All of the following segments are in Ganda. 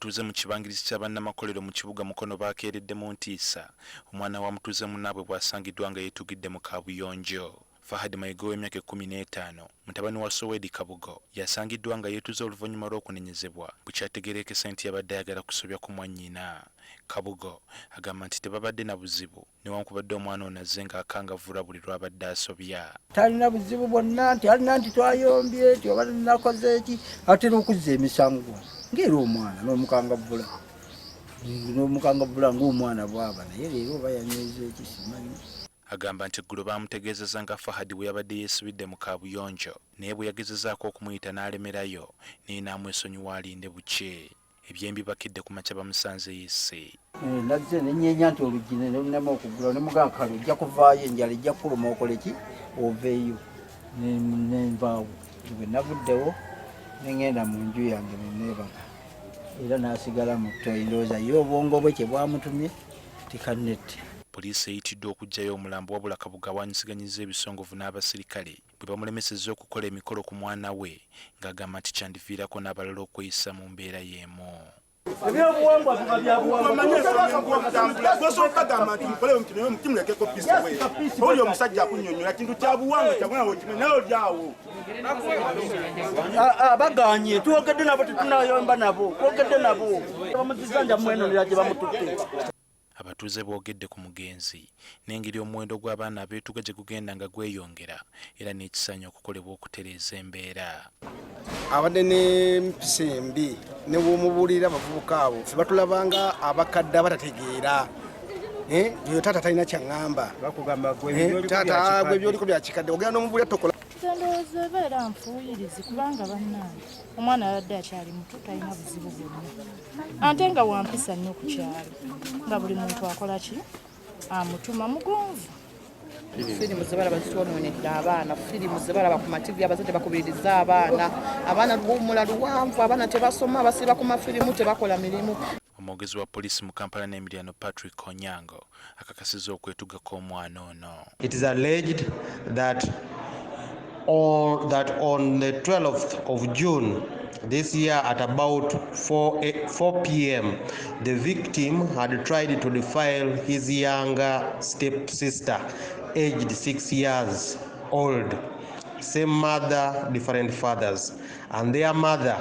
Abatuuze mu kibangirizi kya bannamakolero mu kibuga Mukono bakeeredde mu ntiisa omwana wa mutuuze munnaabwe bw'asangiddwa nga yeetugidde mu kaabuyonjo. Fahad Mayiga ow'emyaka 15 mutabani wa Sowedi Kabugo yasangiddwa nga yeetuze oluvannyuma lw'okunenyezebwa bwe kyategeerekese nti yabadde ayagala kusobya ku mwannyina. Kabugo agamba nti tebabadde na buzibu newankubadde omwana ono azze ng'akangavvulwa buli lw'abadde asobya. Talina buzibu bwonna nti alina nti twayombye nti oba nakoze eki, atera okuzza emisango ng'era omwana n'omukangavvula ng'omwana bw'aba, naye leero oba yanyweza eki simanyi. Agamba nti eggulo baamutegeezezza nga Fahad bwe yabadde yeesibidde mu kaabuyonjo, naye bwe yagezezaako okumuyita n'alemerayo, naye n'amwesonyiwa alinde bukye. Ebyembi bakidde ku makya bamusanze yesse. Nazze nenyenya nti oluggi nenema okugula, nemugaa kale ojja kuvaayo, enjala ejja kukuluma, okole ki oveeyo. Nenvaawo, bwe navuddewo nengenda mu nju yange neneebaka, era n'asigala mu ttoyi. Ndowooza ye obwongo bwe kye bwamutumye tikannette. Poliisi eyitiddwa okuggyayo omulambo, wabula Kabuga awaanyisiganyizza ebisongovu n'abasirikale bwe bamulemesezza okukola emikolo ku mwana we, ng'agamba nti kyandiviirako n'abalala okweyisa mu mbeera y'emu. Ebyobuwangwa biba byabuwangwa. Gosooka gamba nti mukole nti naye timulekeko peace we oli omusajja akunyonyola kintu kya buwangwa kyamwana wekime, naye oli awo. Baganye, twogedde nabo, tetunayomba nabo, twogedde nabo, bamuziza nja mwenonera gye bamututte. Abatuuze boogedde ku mugenzi n'engeri omuwendo gw'abaana abeetuga gye gugenda nga gweyongera, era n'ekisaanya okukolebwa okutereeza embeera. Abadde n'empisa embi, ne bwomubuulirira abavubuka abo fe batulabanga abakadde abatategeera. Oyo taata talina kyaŋŋamba, taata gwe byoliko bya kikadde, ogenda n'omubuulira tokola. Ndowooza ebeera nfuuyirizi, kubanga bannange omwana yabadde akyali muto, talina buzibu bwonna, ate nga wampisa nnyo ku kyalo, nga buli muntu akola ki amutuma mugonvu. Firimu zebalaba zitwonoonedde abaana. Firimu zebalaba ku mativi, abazadde bakubiririza abaana. Abaana luwummula luwanvu, abaana tebasoma, basiiba ku mafirimu, tebakola mirimu. Omwogezi wa poliisi mu Kampala n'emiriraano, Patrick Onyango, akakasizza okwetuga kw'omwana ono. It is alleged that on the 12th of June this year at about 4 p.m., the victim had tried to defile his younger stepsister, aged 6 years old. Same mother, different fathers. And their mother,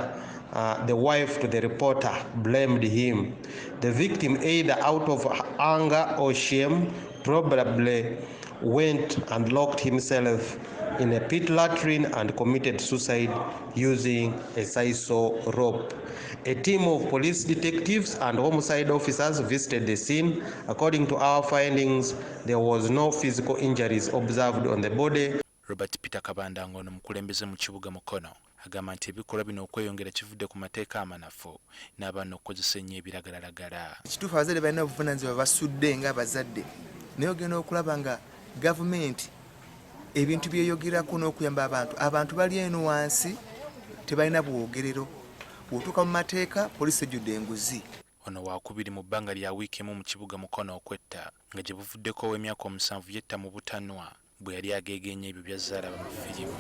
the wife to the reporter, blamed him. The victim, either out of anger or shame, probably went and locked himself in a pit latrine and committed suicide using a sisal rope. A team of police detectives and homicide officers visited the scene. According to our findings, there was no physical injuries observed on the body. Robert Peter Kabanda, ng'ono mukulembeze mu kibuga Mukono, agamba nti ebikolwa bino okweyongera kivudde ku mateeka amanafu n'abaana okukozesa ennyo ebiragalalagala. Kituufu, abazadde balina obuvunanyizibwa basudde ng'abazadde, naye ogenda okulaba nga gavumenti ebintu byeyogerako n'okuyamba abantu, abantu bali eno wansi tebalina bwogerero. Bw'otuuka mu mateeka, poliisi ejjudde enguzi. Ono waakubiri mu bbanga lya wiiki emu mu kibuga Mukono okwetta, nga gye buvuddeko ow'emyaka 7 yetta mu butanwa bwe yali ageegeenya ebyo byazaalaba mu firimu.